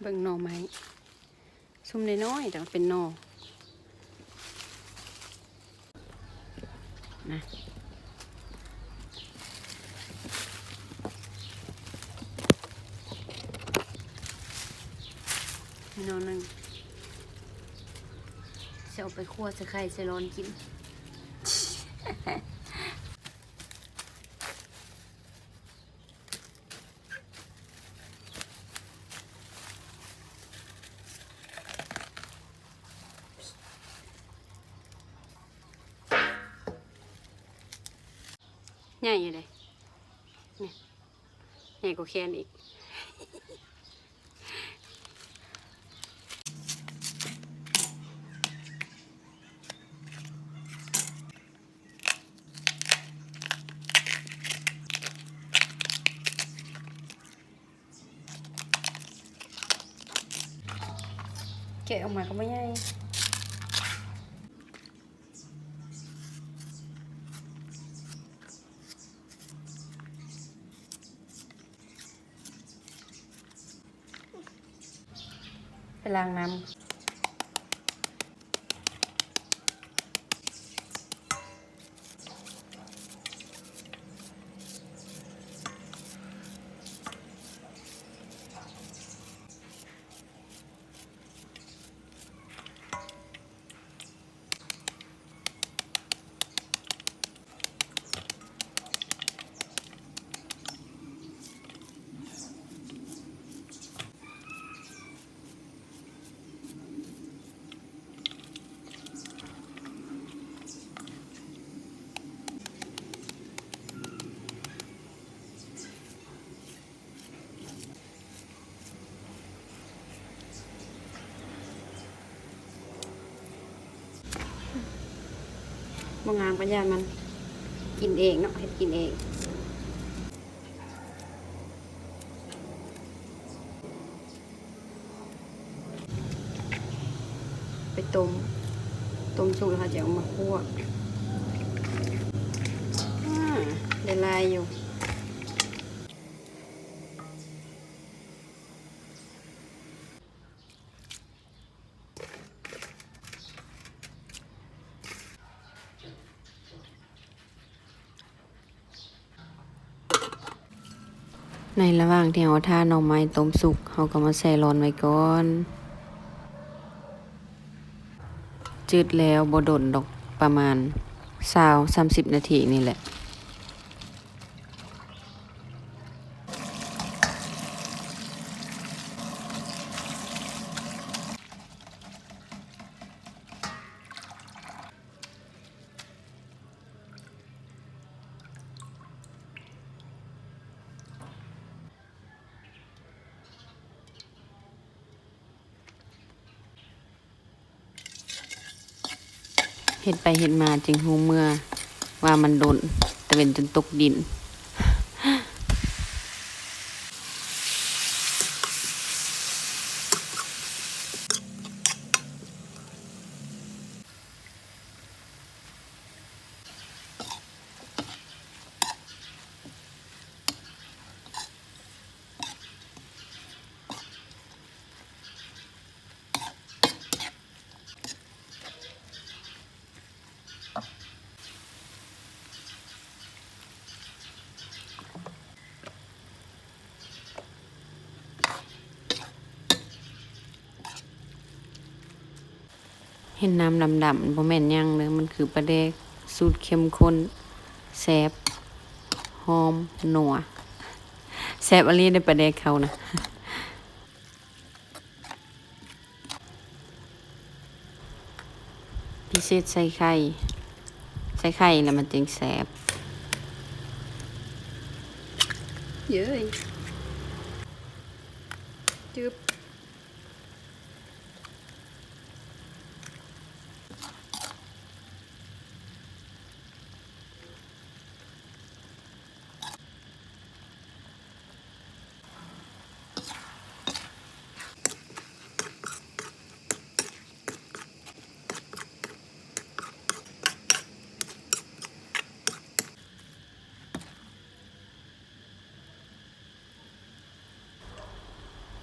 ເບິ່ງໜໍ່ໄມ້ ຊຸມນ້ອຍໆ ແຕ່ວ່າເປັນໜໍ່ນະ ໜໍ່ໜຶ່ງ ຊິເອົາໄປຂົ້ວໃສ່ໄຂ່ໃສ່ຫຼອນກິນ. ໃຫຍ່ຢູ່ເດ້ ນີ້ ໃຫຍ່ກວ່າແຂນອີກ. ແກະອອກມາກໍບໍ່ໃຫຍ່. ໄປລ້າງນ້ຳ. ບໍ່ງາມກໍຢ່າມັນ ກິນເອງເນາະ ເຮັດກິນເອງ. ໄປຕົ້ມ ຕົ້ມສຸກແລ້ວເຮົາຈະເອົາມາຂົ້ວ. ອາ ໄດ້ຫຼາຍຢູ່. ໃນລະຫວ່າງທີ່ເຮົາຖ້າໜໍ່ໄມ້ຕົ້ມສຸກ ເຮົາກໍມາແຊ່ຫຼອນໄວ້ກ່ອນ. ຈືດແລ້ວບໍ່ດົນດອກ ປະມານຊາວສາມສິບນາທີນີ້ແຫຼະ. ເຮັດໄປເຮັດມາຈຶ່ງຮູ້ເມື່ອວ່າມັນດົນ ຕາເວັນຈົນຕົກດິນ. ເຫັນນ້ຳດຳໆ ບໍ່ແມ່ນຫຍັງເດີ ມັນຄືປາແດກສູດເຂັ້ມຂຸ້ນ ແຊບ ຫອມ ນົວ ແຊບອີ່ຫຼີເດ້ ປາແດກເຂົານະ. ພິເສດໃສ່ໄຂ່ ໃສ່ໄຂ່ແລ້ວມັນຈຶ່ງແຊບ. ເຢີ້ຍ ຈືບ.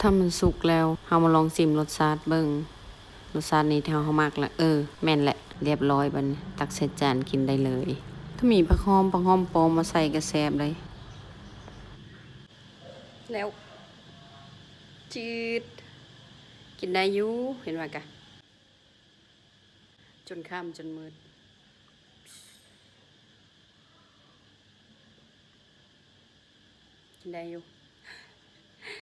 ທ ຖ້າມັນສຸກແລ້ວ ເຮົາມາລອງຊິມລົດຊາດເບິ່ງ. ລົດຊາດນີ້ທີ່ເຮົາມັກລະ. ເອີ ແມ່ນແຫຼະ. ລຽບຮ້ອຍ ບັດນີ້ຕັກໃສ່ຈານກິນໄດ້ເລີຍ. ຖ້າມີຜັກຫອມ, ຜັກຫອມປ້ອມມາໃສ່ກໍແຊບເລີຍ. ແລ້ວ ຈືດ ກິນໄດ້ຢູ່ ເຫັນວ່າກະ ຈົນຄ່ຳຈົນມືດ ກິນໄດ້ຢູ່.